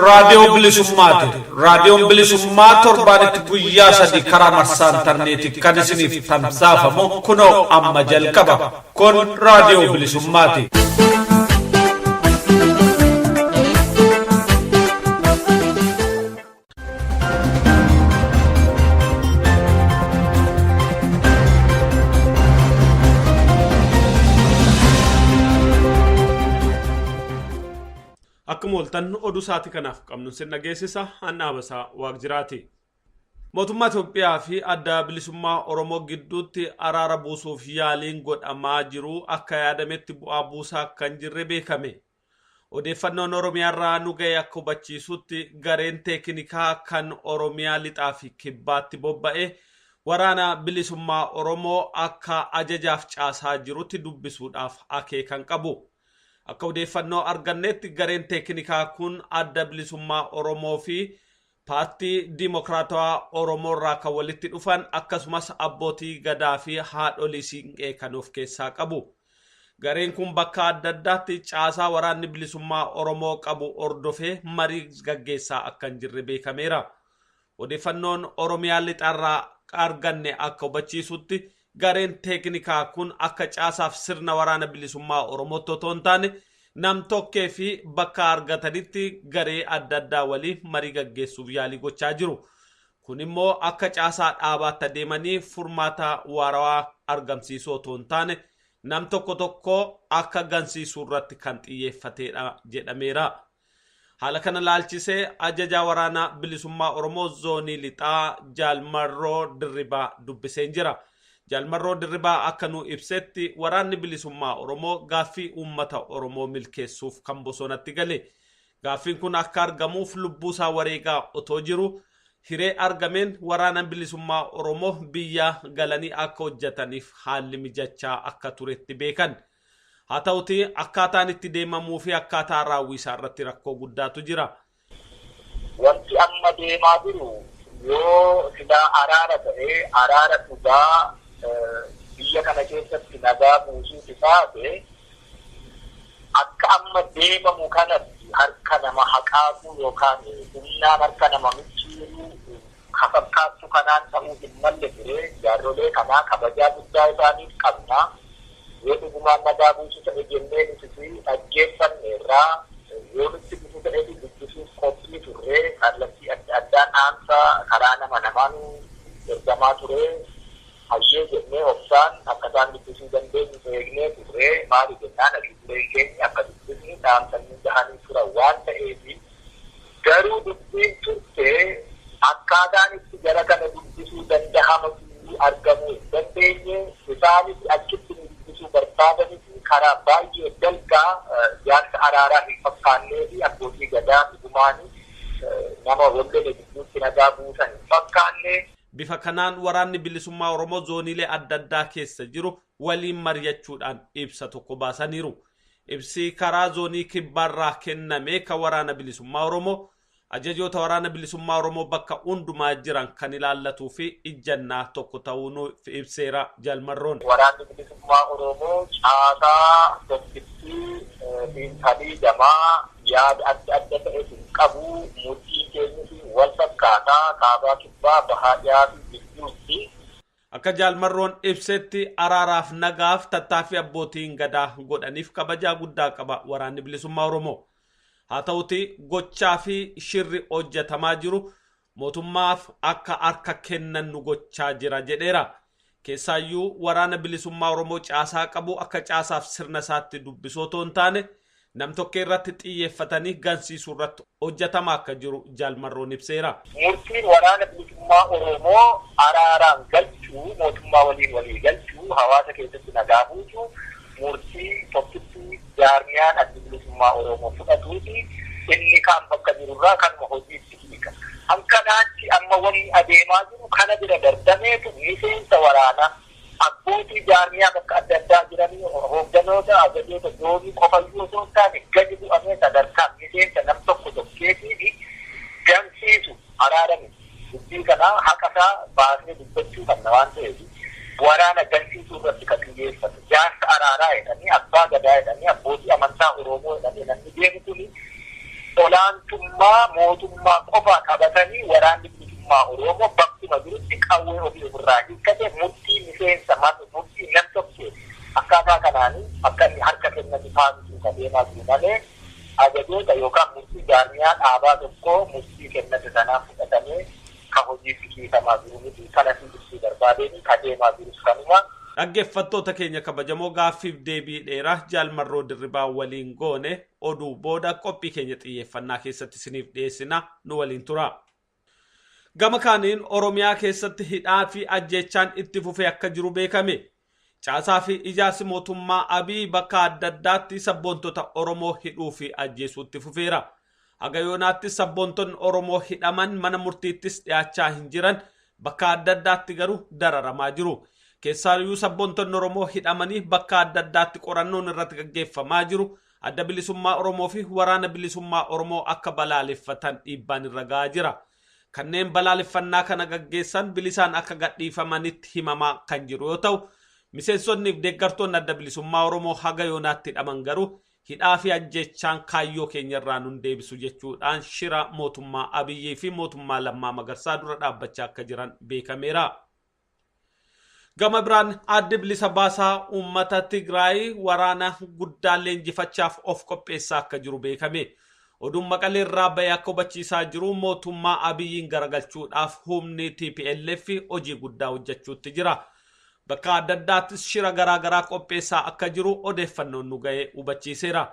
Raadiyoo Bilisummaati. Raadiyoon Bilisummaa torbaanitti guyyaa sadi karaa marsaa intarneetii kan isiniif tamsaafamu kunoo amma jalqaba. Kun Raadiyoo Bilisummaati. Akkuma ooltan oduu sa'aatii kanaaf qabnu sin dhageessisa Anna Abasaa Waaqjiraati. Mootummaa Itoophiyaa fi adda bilisummaa Oromoo gidduutti araara buusuuf yaaliin godhamaa jiru akka yaadametti bu'aa buusaa kan jirre beekame. Odeeffannoon Oromiyaarraa nu ga'e akka hubachiisutti gareen teeknikaa kan Oromiyaa lixaa fi kibbaatti bobba'e waraana bilisummaa Oromoo akka ajajaaf caasaa jirutti dubbisuudhaaf akeekan qabu. Akka odeeffannoo argannetti gareen teeknikaa kun adda bilisummaa Oromoo fi paartii Diimokiraatawaa Oromoo irraa kan walitti dhufan akkasumas abbootii gadaa fi haadholii siinqee kan of keessaa qabu. Gareen kun bakka adda addaatti caasaa waraanni bilisummaa Oromoo qabu hordofee marii gaggeessaa akka hin jirre beekameera. Odeeffannoon Oromiyaa lixaarraa arganne akka hubachiisutti gareen teeknikaa kun akka caasaaf sirna waraana bilisummaa Oromootti otoo hin taane nam-tokkee fi bakka argatanitti garee adda addaa waliin marii gaggeessuuf yaalii gochaa jiru. Kun immoo akka caasaa dhaabaatti adeemanii furmaata waarawaa argamsiisuu otoo hin taane nam tokko tokko akka gansiisuu irratti kan xiyyeeffatedha jedhameera. Haala kana laalchisee ajajaa waraanaa bilisummaa Oromoo zoonii lixaa Jaalmarroo Dirribaa dubbiseen jira. Jaalmarroo Dirribaa akka nu ibsetti waraanni bilisummaa Oromoo gaaffii uummata Oromoo milkeessuuf kan bosonatti gale. Gaaffiin kun akka argamuuf lubbuusaa wareegaa otoo jiru hiree argameen waraana bilisummaa Oromoo biyya galanii akka hojjetaniif haalli mijachaa akka turetti beekan. Haa ta'uti akkaataan itti deemamuu fi akkaataa raawwii isaa irratti rakkoo guddaatu jira. Wanti amma deemaa jiru yoo silaa araara ta'ee araara dhugaa biyya kana keessatti nagaa buusuuti taate akka amma deemamu kanatti harka nama haqaaquu yookaan humnaan harka nama micciiruu fakkaattu kanaan ta'uu hin malle ture jaarrolee kanaa kabajaa guddaa isaaniif qabna. Yoo dhugumaan nagaa buusu ta'e jennee nuti dhaggeeffanne irraa yoo nutti dhufu ta'e dubbisuuf qophii turre kallattii adda addaan dhaamsa karaa nama namaan ergamaa ture hayyee jennee obsaan akka isaan dubbisuu dandeenyu eegnee turre maali jennaan adii tureen keenya akka dubbisni dhaamsa inni gahanii turan waan ta'eef garuu dubbiin turte akkaataan itti jara kana dubbisuu danda'amu argamuu hin dandeenye isaanis achitti dubbisuu barbaadanii fi karaa baay'ee dalgaa jaarsa araaraa hin fakkaannee fi abbootii gadaa dhugumaanii nama wallole gidduutti nagaa buusan hin fakkaanne. Bifa kanaan waraanni bilisummaa Oromoo zooniilee adda addaa keessa jiru waliin mari'achuudhaan ibsa tokko baasaniiru. Ibsi karaa zoonii kibbaarraa kenname kan waraana bilisummaa Oromoo ajajoota waraana bilisummaa Oromoo bakka hundumaa jiran kan ilaallatuu fi ijjannaa tokko ta'uu nuuf ibseera Jaalmarroon. Waraanni bilisummaa Oromoo caasaa tokkittii xiinxalii jamaa yaada adda adda ta'e hin qabu murtiin keenyas wal fakkaataa kaabaa kibbaa bahaa dhiyaa fi gidduutti. Akka Jaalmarroon ibsetti araaraaf nagaaf tattaaffii abbootiin gadaa godhaniif kabajaa guddaa qaba waraanni bilisummaa Oromoo. Haa ta'uti gochaa fi shirri hojjetamaa jiru mootummaaf akka harka kennan nu gochaa jira jedheera. Keessaayyuu waraana bilisummaa Oromoo caasaa qabu akka caasaaf sirna isaatti dubbisoo otoo hin taane nam-tokkee irratti xiyyeeffatanii gansiisuu irratti hojjetamaa akka jiru Jaalmarroon ibseera. Murtiin waraana bilisummaa Oromoo araaraan galchuu mootummaa waliin walii galchuu hawaasa keessatti nagaa buusuu murtii tokkitti jaarmiyaan adda bilisummaa Oromoo fudhatuuti inni kaan bakka jirurraa kanuma hojiitti hiika. Hankanaatti amma wanni adeemaa jiru kana bira darbameetu miseensa waraanaa abbootii jaarmiyaa bakka adda addaa jiranii hoogganoota ajajoota zoonii qofayyuu osoo hin taane gadi bu'amee sadarkaa miseensa nam tokko tokkeetii fi gansiisu araarame dubbii kanaa haqa isaa baasnee dubbachuu qabna waan ta'eef waraana gansiisuu irratti kan xiyyeeffatu jaarsa araaraa jedhanii abbaa gadaa jedhanii abbootii amantaa Oromoo jedhanii namni deemu kuni Olaantummaa mootummaa qofa qabatanii waraanni bilisummaa Oromoo bakkuma jirutti qawwee ofii ofirraa hiikkate murtii miseensa murtii nam tokkee akkaataa kanaanii akka inni harka kennatu taasisuu ka deemaa jiru malee ajajoota yookaan murtii jaarmiyaa dhaabaa tokkoo murtii kennate sanaan fudhatamee ka hojiitti hiikamaa jiru miti. Kanatti ibsuu barbaadeen ka deemaa jirus kanuma. Dhaggeeffattoota keenya kabajamoo, gaaffiif deebii dheeraa Jaalmarroo Dirribaa waliin goone oduu booda qophii keenya xiyyeeffannaa keessatti isiniif dhiyeessina, nu waliin tura. Gama kaaniin Oromiyaa keessatti hidhaa fi ajjeechaan itti fufee akka jiru beekame. Caasaa fi ijaarsi mootummaa Abiy bakka adda addaatti sabboontota Oromoo hidhuu fi ajjeesuutti fufeera. Haga yoonaatti sabboontonni Oromoo hidhaman mana murtiittis dhiyaachaa hin jiran, bakka adda addaatti garuu dararamaa jiru. Keessaayyuu sabboontonni Oromoo hidhamanii bakka adda addaatti qorannoon irratti gaggeeffamaa jiru Adda Bilisummaa Oromoo fi Waraana Bilisummaa Oromoo akka balaaleffatan dhiibbaan irra gahaa jira. Kanneen balaaleffannaa kana gaggeessan bilisaan akka gadhiifamanitti himamaa kan jiru yoo ta'u, miseensonni fi deeggartoonni Adda Bilisummaa Oromoo haga yoonaatti hidhaman garuu hidhaa fi ajjeechaan kaayyoo keenya irraa nun deebisu jechuudhaan shira mootummaa Abiyyii fi mootummaa Lammaa Magarsaa dura dhaabbachaa akka jiran beekameera. Gama biraan Addi Bilisa Baasaa Uummata Tigraay waraana guddaa leenjifachaaf of qopheessaa akka jiru beekame. Oduun Maqalee irraa bahee akka hubachiisaa jiru mootummaa Abiyyiin garagalchuudhaaf humni TPLF hojii guddaa hojjechuutti jira. Bakka adda addaattis shira garaagaraa qopheessaa akka jiru odeeffannoon nu ga'ee hubachiiseera.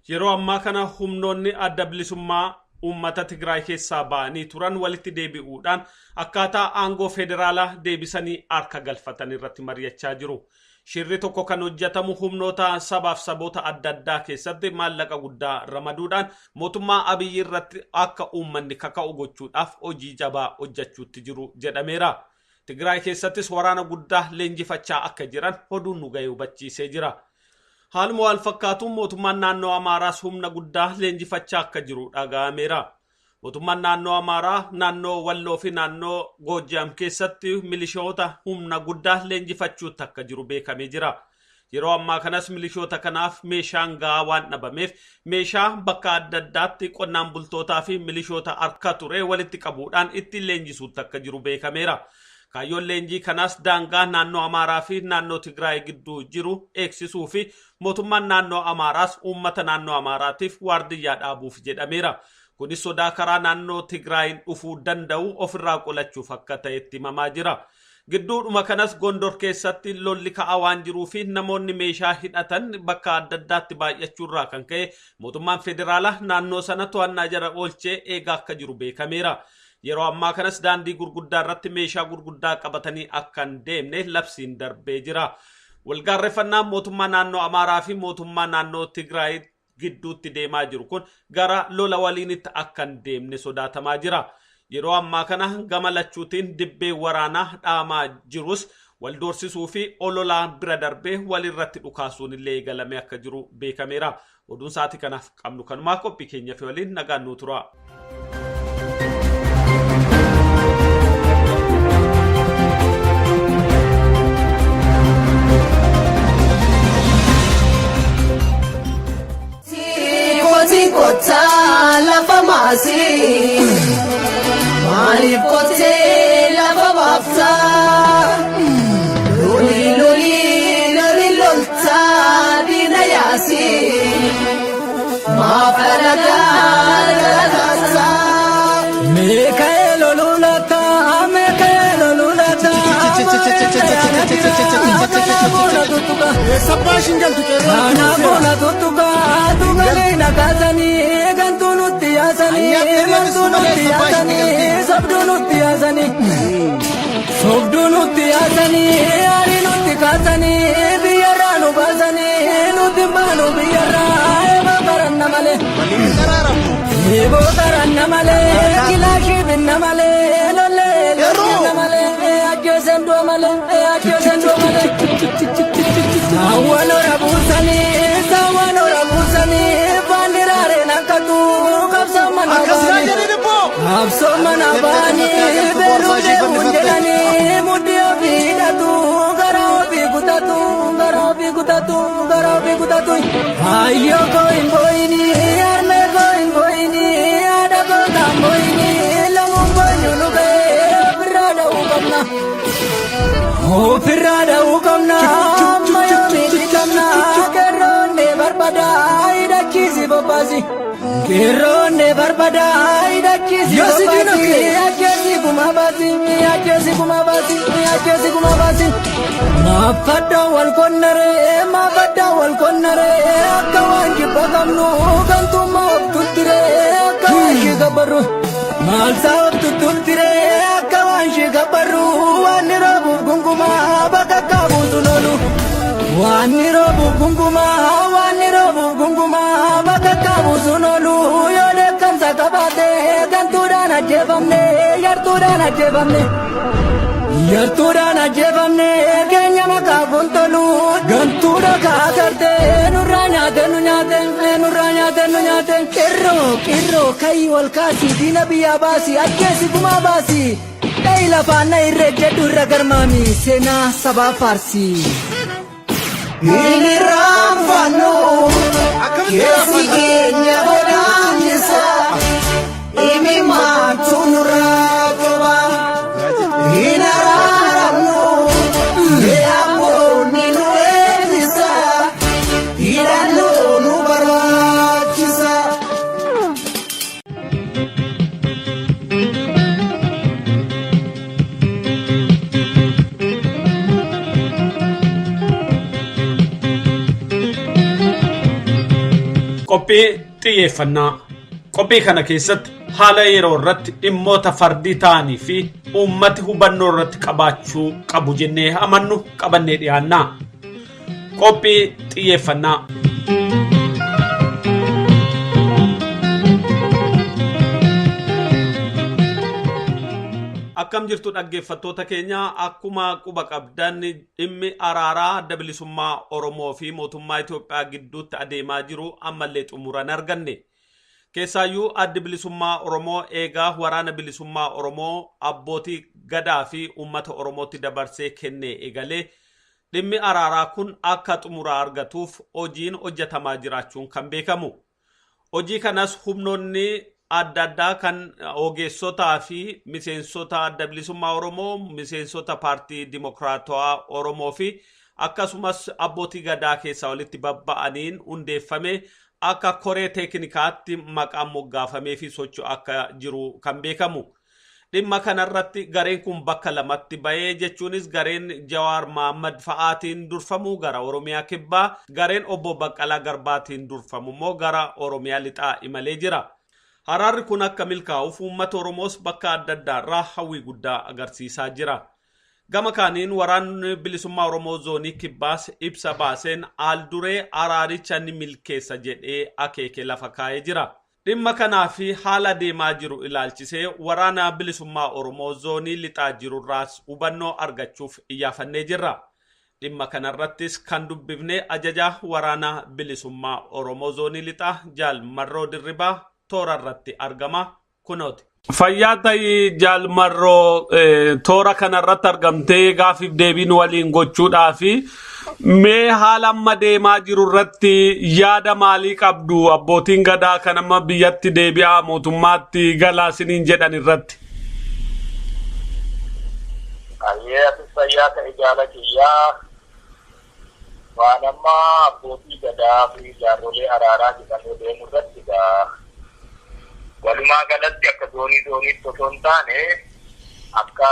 Yeroo ammaa kana humnoonni Adda Bilisummaa Uummata Tigraay keessaa ba'anii turan walitti deebi'uudhaan akkaataa aangoo federaalaa deebisanii harka galfatan irratti mari'achaa jiru. Shirri tokko kan hojjetamu humnoota sabaaf saboota adda addaa keessatti maallaqa guddaa ramaduudhaan mootummaa Abiyyi irratti akka uummanni kaka'u gochuudhaaf hojii jabaa hojjechuutti jiru jedhameera. Tigraay keessattis waraana guddaa leenjifachaa akka jiran oduun nu ga'e hubachiisee jira. Haaluma wal fakkaatuun mootummaan naannoo Amaaraas humna guddaa leenjifachaa akka jiru dhaga'ameera. Mootummaan naannoo Amaaraa naannoo Walloo fi naannoo Goojjaam keessatti milishoota humna guddaa leenjifachuutti akka jiru beekamee jira. Yeroo ammaa kanas milishoota kanaaf meeshaan gahaa waan dhabameef meeshaa bakka adda addaatti qonnaan bultootaa fi milishoota harka ture walitti qabuudhaan ittiin leenjisuutti akka jiru beekameera. Kaayyoon leenjii kanaas daangaa naannoo Amaaraa fi naannoo Tigraay gidduu jiru eegsisuu fi mootummaan naannoo Amaaraas uummata naannoo Amaaraatiif waardiyyaa dhaabuuf jedhameera. Kunis sodaa karaa naannoo Tigraayin dhufuu danda'u ofirraa qolachuuf akka ta'etti himamaa jira. Gidduudhuma kanas Gondor keessatti lolli ka'aa waan jiruu fi namoonni meeshaa hidhatan bakka adda addaatti baay'achuurraa kan ka'e mootummaan federaalaa naannoo sana to'annaa jala oolchee eegaa akka jiru beekameera. Yeroo ammaa kanas daandii gurguddaa irratti meeshaa gurguddaa qabatanii akka hin deemne labsiin darbee jira. Walgaarreffannaan mootummaa naannoo Amaaraa fi mootummaa naannoo Tigraay gidduutti deemaa jiru kun gara lola waliinitti akka hin deemne sodaatamaa jira. Yeroo ammaa kana gama lachuutiin dibbee waraanaa dhaamaa jirus wal doorsisuu fi ololaa bira darbee walirratti dhukaasuun illee eegalamee akka jiru beekameera. Oduun sa'aatii kanaaf qabnu kanumaa, qophii keenya fi waliin nagaan nuu tura. Kooti kottaa lafa maasii, maaliif kottee lafa baaftaa? Loli loli loli loltaa diina yaasii, maaf alagaa galakaasaa? Meeka'ee lolulata, meeka'ee lolulata, Kana boona tuttuqa, tuqalee na kaasanii, gantuu nutti yaasanii, gantuu nutti yaasanii, sobduu nutti yaasanii, sobduu nutti yaasanii, aarii nutti kaasanii, biyyarraa nu baasanii, nutti baanu biyyarraa, eeboo karanna malee. Eeboo karanna malee, kilaashii binna malee, lollee lollee malee, ajjeeseen du'a malee, ajjeeseen du'a malee. Saawwan ora buusanii, saawwan ora buusanii, baandiraareen akkatu qabsoo mana baanii. Qabsoo mana baanii, beeluu deemuun jedhanii, mudhii ofii hidhatu, gara ofii kutatu, gara ofii kutatu, gara ofii kutatu. Hayyoo koo hin boo'ini, harmee koo hin boo'ini, Ofirraa dha'uu qabna amma yoomiitti qabna qeerroonni barbaada hidhachiisi bobbaasi. Qeerroonni barbaada hidhachiisi bobbaasi. Ajjeesi kuma baasi ajjeesi kuma baasi ajjeesi kuma baasi. Maaffaddaa wal konnaree maaffaddaa wal konnaree akka waan kibba qabnu gantummaa of tuttiree akka waan ishee gabbarru. Maalsaa of tutturtiree akka waan ishee gabbarru waan ni roobuuf gungumaa bakka kaabuutu lolu. Waan ni roobuuf gungumaa waan ni roobuuf gungumaa bakka kaabuutu lolu yoo dheekkamsa qabaate gantuudhaan ajjeefamne yartuudhaan ajjeefamne. Yartuudhaan ajjeefamne keenya maqaa kun tolu gantuudha kaakarte nurraa nyaate nu nyaate nurraa nyaate nu nyaate qirroo qirroo kayi wal kaasi diina biyyaa baasi ajjeesi gumaa baasi dhayi lafaan na irra jedhu irra garmaami seenaa sabaa faarsi. Hin irraanfannu keessi keenya godaannisa imimmaantu nurraa coba hin araaramnu abboonni nu eebbisa hidhannoo nu barbaachisa. Qophii xiyyeeffannaa. Qophii kana keessatti haala yeroo irratti dhimmoota fardii ta'anii fi uummati hubannoo irratti qabaachuu qabu jennee amannu qabannee dhiyaanna. Qophii xiyyeeffannaa. Akkam jirtu dhaggeeffattoota keenya, akkuma quba qabdan dhimmi araaraa adda bilisummaa Oromoo fi mootummaa Itoophiyaa gidduutti adeemaa jiru ammallee xumura hin arganne. Keessaayyuu addi bilisummaa Oromoo eegaa waraana bilisummaa Oromoo abbootii gadaa fi uummata Oromootti dabarsee kennee eegalee dhimmi araaraa kun akka xumura argatuuf hojiin hojjetamaa jiraachuun kan beekamu. Hojii kanas humnoonni adda addaa kan ogeessotaa fi miseensota adda bilisummaa Oromoo, miseensota paartii Dimokiraatawaa Oromoo fi akkasumas abbootii gadaa keessaa walitti babba'aniin hundeeffame akka koree teeknikaatti maqaan moggaafamee fi socho'aa akka jiru kan beekamu. Dhimma kanarratti gareen kun bakka lamatti bahee, jechuunis gareen Jawaar Mahaammad fa'aatiin durfamu gara Oromiyaa Kibbaa, gareen obbo Baqqalaa Garbaatiin durfamu immoo gara Oromiyaa Lixaa imalee jira. Araarri kun akka milkaa'uuf uummata Oromoos bakka adda addaarraa hawwii guddaa agarsiisaa jira. Gama kaaniin waraanni bilisummaa Oromoo zoonii Kibbaas ibsa baaseen haal-duree araaricha ni milkeessa jedhee akeeke lafa kaa'ee jira. Dhimma kanaa fi haala deemaa jiru ilaalchisee waraana bilisummaa Oromoo zoonii lixaa jirurraas hubannoo argachuuf iyyaafannee jirra. Dhimma kanarrattis kan dubbifne ajaja waraana bilisummaa Oromoo zoonii lixaa Jaal Marroo Dirribaa toora irratti argama. Kunooti. Fayyaa ta'ii Jaal Marroo, toora kanarratti argamtee gaafiif deebiin waliin gochuudhaa fi mee haala amma deemaa jiru irratti yaada maalii qabdu abbootiin gadaa kan amma biyyatti deebi'aa mootummaatti galaa isiniin jedhan irratti? Ayyee, atis fayyaa ta'e jaala kiyyaa. Waan amma abbootii gadaa fi jaarrolee araaraa jedhamee deemu irratti egaa walumaa galatti akka zoonii zooniitti osoo hin taane akka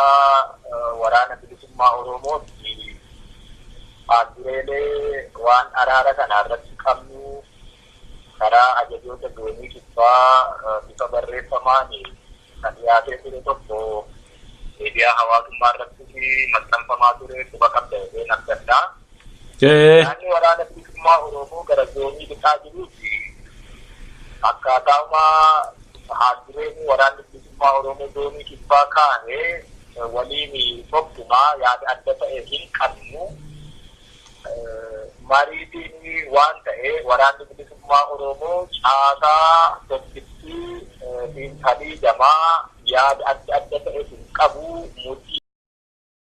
waraana bilisummaa Oromootti haal-dureelee waan araara kana irratti qabnu karaa ajajoota zoonii kibbaa bifa barreeffamaan kan dhiyaatee ture tokko miidiyaa hawaasummaa irratti maxxanfamaa ture quba qabda jedheen abdadhaa. Naanni waraana bilisummaa Oromoo gara zoonii lixaa jiruuti akkaataama haal-dureen waraanni bilisummaa Oromoo zoonii kibbaa kaa'ee waliin tokkumaa yaada adda ta'e hin qabnu. Mariitiin waan ta'e waraanni bilisummaa Oromoo caasaa tokkittii xiinxalii jamaa yaada adda adda ta'e hin qabu murtii.